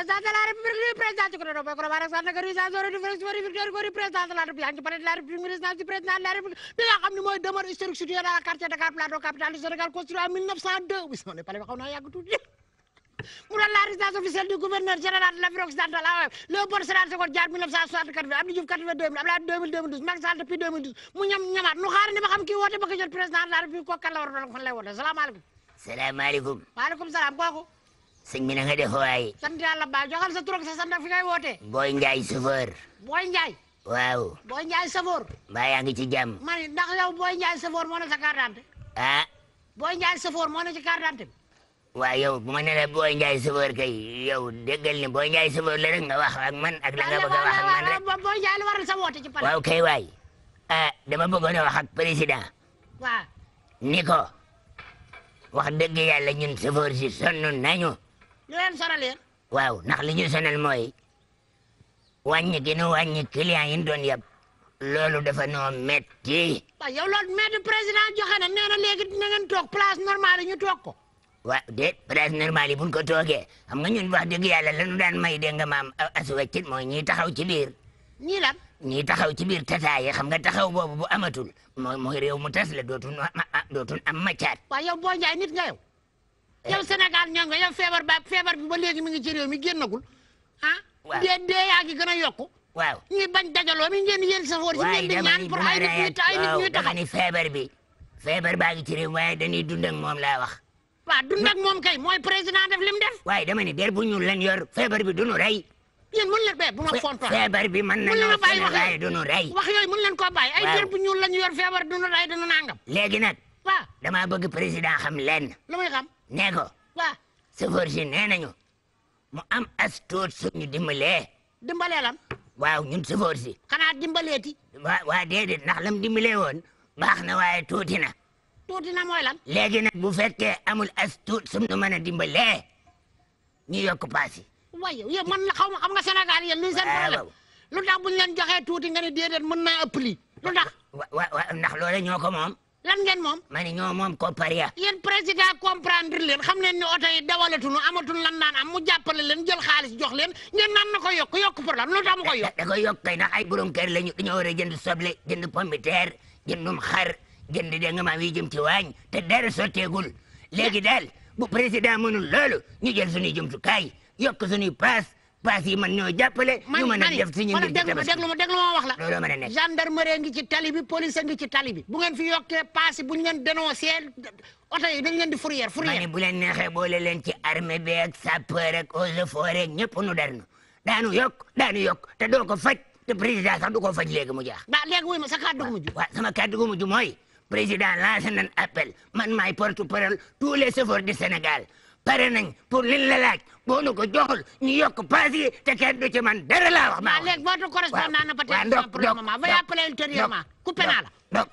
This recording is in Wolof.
président de la République président ci ko do ko ba sa naka résidence du président de la République ci palais de la République résidence du président de la République bi nga xam ne mooy demeure historique située dans le quartier Dakar Plateau capitale du Sénégal construit en 1902 bis ne palais xaw na yàgg tuuti mu doon la résidence officielle du gouverneur général de l'Afrique occidentale Léopold Sédar Senghor Diatta 1964 Abdou Diouf 82 Abdoulaye 2012 Macky Sall depuis 2012 mu ñamaat nu xaar ni ba xam kii woote ba ko jot président de la République kooku kan la war a doon fan lay woote salaamaaleykum. salaamaaleykum. maaleykum salaam kooku. sëñ bi na nga def waay. sant yàlla ba joxal sa tur ak sa sant fi ngay wootee. Boy Ndiaye chauffeur. Boy Ndiaye. waaw. Boy Ndiaye chauffeur. mbaa yaa ngi ci jàmm. ma ne ndax yow Boy Ndiaye chauffeur moo ne sa carte d'identité. ah. Boy Ndiaye chauffeur moo ne ci carte d'identité. waaw yow bu ma nee la Boy Ndiaye chauffeur kay yow déggal ni Boy Ndiaye chauffeur la rek nga wax ak man ak la nga bëgg a wax ak man rek. Boy Ndiaye la waral sa woote ci palais. waaw kay waay. ah dama bëggoon a wax ak président. waaw. ni ko wax dëgg yàlla ñun chauffeur si sonn nañu. lu leen sonal yéen. waaw ndax li ñu sonal mooy wàññi gi nu wàññi client yi ñu doon yab loolu dafa noo metti. waaw yow loolu maître président joxe na nee na léegi na ngeen toog place normale yi ñu toog ko. waaw déet place normale yi buñ ko toogee xam nga ñun wax dëgg yàlla lañu daan may dégg nga maam asuweccit mooy ñiy taxaw ci biir. ñii lan. ñiy taxaw ci biir tata yi xam nga taxaw boobu bu amatul mooy réew mu tas la dootul am macaat. waaw yow Boy Ndiaye nit nga yow. yow Sénégal ñoo nga yow feebar bi ba léegi mi ngi ci réew mi génnagul ah. waaw dee yaa ngi gën a yokku. waaw ñi bañ dajaloo mi ngeen yéen safoor si ngeen di ñaan pour ay nit ñuy taxaw. dama ni feebar baa ngi ci réew waaye dañuy dund ak moom laa wax. waaw dund ak moom kay mooy président def lim def. waaye dama ni der bu ñuul lañ yor feebar bi duñu rey. yéen mën leen bu ma fontoon feebar bi mën nañoo fene waaye duñu rey. wax yooyu mën leen koo bàyyi. ay der bu ñuul lañu yor feebar duñu rey duñu nangam. léegi nag. waaw dama bëgg président xam lenn. lu muy xam. nee ko. waaw. chauffeur si nee nañu mu am as tuut suñu dimbalee. dimbalee lan. waaw ñun chauffeur si. xanaa dimbaleeti. waa déedéet ndax lam dimbalee woon baax na waaye tuuti na. tuuti na mooy lan. léegi nag bu fekkee amul as tuut suñu mën a dimbalee ñu yokk paas yi. waaye yow man la xaw ma xam nga Sénégal yéen luy seen problème. lu tax buñ leen joxee tuuti nga ni déedéet mën naa ëpp lii lu tax. wa ndax loole ñoo ko moom. lan ngeen moom. ma ni ñoo moom koppar ya. yéen président comprendre leen xam leen ni oto yi dawalatuñu amatul lan daan am mu jàppale leen jël xaalis jox leen ngeen naan na ko yokk pour lan lu tax mu koy yokk. da koy yokk kay ndax ay borom kër lañu dañoo war a jënd soble jënd pomme de terre jëndum xar jënd dégg nga maam yi jëm ci waañ te dara sotteegul léegi daal bu président mënul loolu ñu jël suñuy jumtukaay yokk suñuy paas yi man ñoo jàppale. ñu mën a def suñu mbir déglu ma wax la. looloo mën a nekk. gendarmerie ngi ci tali bi police ngi ci tali bi bu ngeen fi yokkee paas yi bu ñu leen dénoncé oto yi dañ leen di fourrière. ma ne bu leen neexee boole leen ci armée bi ak sapeur ak eaux et forêt ñëpp nu darnu daanu yokk te doo ko faj te président sax du ko faj léegi mu jaax. léegi wuy ma sa kàddu gu mujj. waaw sama kàddu gu mujj mooy président lancé nañ appel man maay porte-parole tous les chauffeurs du Sénégal pare nañ pour liñ la laaj boo nu ko joxul ñu yokk paas yi te kenn du ci man dara laa wax. léegi votre correspondant n'a pas été pour le moment. Veuillez appeler ultérieurement. Coupé naa la.